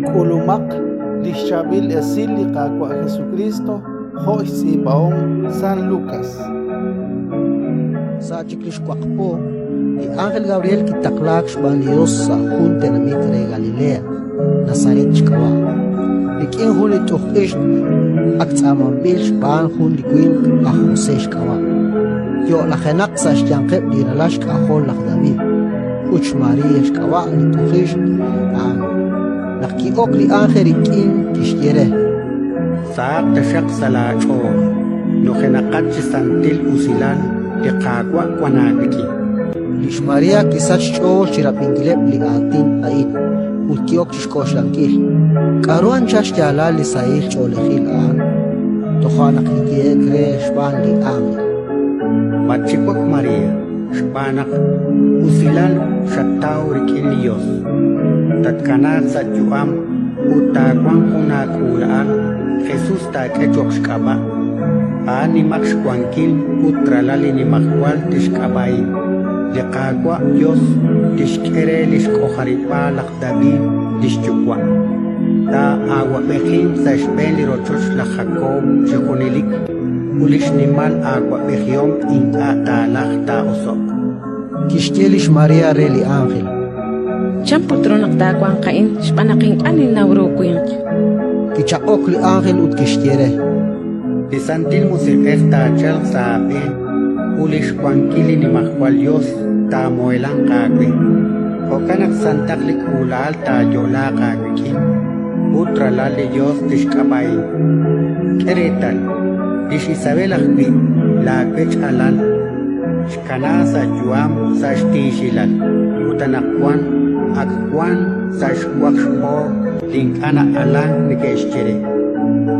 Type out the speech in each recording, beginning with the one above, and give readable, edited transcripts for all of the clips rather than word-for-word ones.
K'ulumaq li xChaab'il Esil li Qaawa' Jesukriist jo' xtz'iib'ahom San Lukas. Sa' chik li xwaq po, li ánjel Gabriel kitaqlaak xb'aan li Yos sa' jun tenamit re Galilea, Nazaret xk'ab'a', rik'in jun li t'uj ixq ak tz'aamanb'il xb'aan jun li winq aj José xk'ab'a', yo'lajenaq sa' xyanqeb' li ralal xk'ajol laj David, ut xMaría xk'ab'a' li t'uj ixq a'an. Naq ki'ok li ánjel rik'in, kixye re: Sahaq taxaq sa' laach'ool, nujenaqat chi santil usilal, li Qaawa' wank aawik'in. Lix María kisachk xch'ool chi rab'inkileb' li aatin a'in ut ki'ok chi xk'oxlankil: K'aru anchal xyaalal li sahil ch'oolejil a'an? Toja' naq kiyehe'k re xb'aan li ánjel: Matxiwak, María, xb'aan naq usilal xataw rik'in li Yos. Tatkanaaq sa' yu'am ut taawanq jun aak'uula'al, Jesus taak'e cho'q xk'ab'a'. A'an nimaq xwankil ut Ralal li Nimajwal tixk'ab'a'in. Li Qaawa' Yos tixk'e re li xk'ojarib'aal laj David li xyuwa'. Taa'awab'ejinq sa' xb'een li rochoch laj Jakob chi junelik, ut li xnimal awab'ejihom ink'a' taalajq taa'oso'q. Kixye lix María re li ánjel: Chan put ru naq taawanq a'in xb'aan naq ink'a' ninnaw ru winq? Kichaq'ok li ánjel ut kixye re: Li Santil Musiq'ej taachalq sa' aab'een ut li xwankil li Nimajwal Yos taamuheelanq aawe. Jo'kan naq santaq li k'uula'al taayo'laaq aawik'in ut Ralal li Yos tixk'ab'a'in. K'e reetal, lix Isabel ajwi', laawech alal, xkanaak sa' yu'am sa' xtiixilal, ut anaqwan ak wank sa' xwaq xpo li ink'a' na'alank neke'xye re,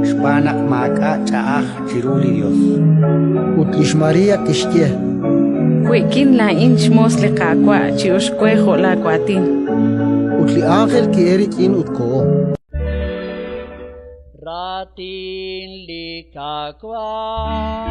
xb'aan naq maak'a' ch'a'aj chiru li Yos. Ut lix María kixye: We'kin laa'in xmoos li Qaawa', chi'uxq we jo' laawaatin. Ut li ánjel ki'elk rik'in ut koho. Raatin li Qaawa'.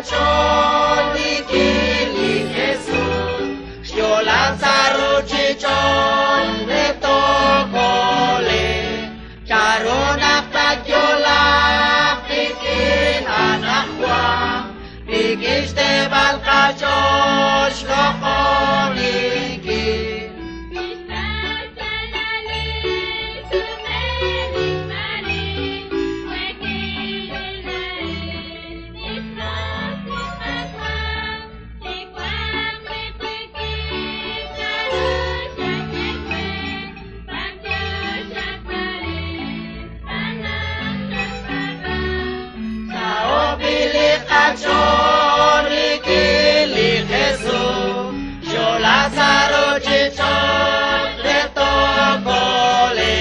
Chol. Rik'in xteeb'al qach'ool xloq'oninkil. Saobili qach'ool rik'in li Jesus, xo Lazaro chi ch'och' re tokole.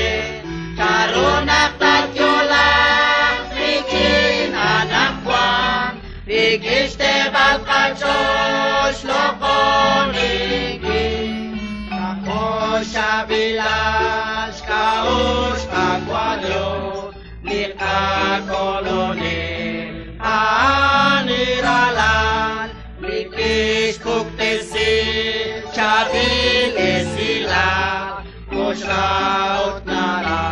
Chanru naq tatyolaaq rik'in anaqwan, rik'in xteeb'al qach'ool xloq'oninkil. K'ajo' xchaab'ilal xk'a'uxl Qaawa' Dios, li qakolonel, a'an li ralal, li kixpuktesi chaab'il esilal, koxra ut nara,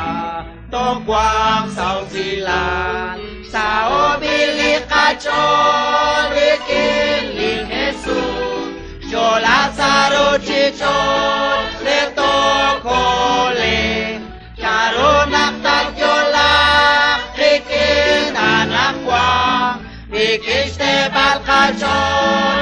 towanq sa' usilal. Saob'il li qach'ool rik'in li Jesus, xo Lazaro chi ch'och' re tokole. Chanru naq tatyolaaq rik'in anaqwan, rik'in xteeb'al qach'ool.